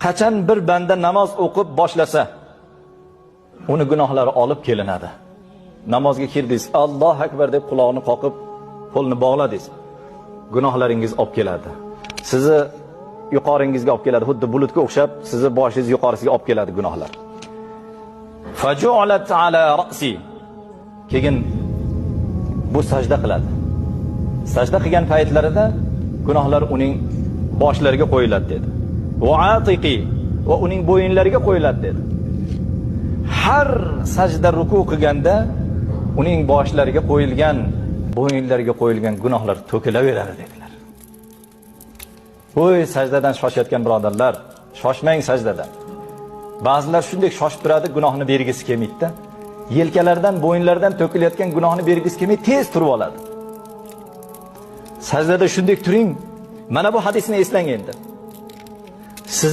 Qachon bir banda namoz o'qib boshlasa, uni gunohlari olib kelinadi. Namozga kirdingiz, Allohu akbar deb quloqni qoqib, qo'lni bog'ladingiz. Gunohlaringiz olib keladi. Sizni yuqoringizga olib keladi, xuddi bulutga o'xshab sizni boshingiz yuqorisiga olib keladi gunohlar. Faju'alat ala ra'si. Keyin bu sajda qiladi. Sajda qilgan paytlarida gunohlar uning boshlariga qo'yiladi dedi. Va atiqi, va uning bo'yinlariga qo'yiladi dedi. Har sajda ruku qilganda uning boshlariga qo'yilgan, bo'yinlariga qo'yilgan gunohlar to'kilaveradi dedilar. Voy sajdadan shoshayotgan birodarlar, shoshmang sajdadan. Ba'zilar shunday shoshib turadi, gunohni bergisi kelmaydi-da. Yelkalaridan, bo'yinlaridan to'kilayotgan gunohni bergisi kelmay tez turib oladi. Sajdada shunday turing. Mana bu hadisni eslang endi. Sizni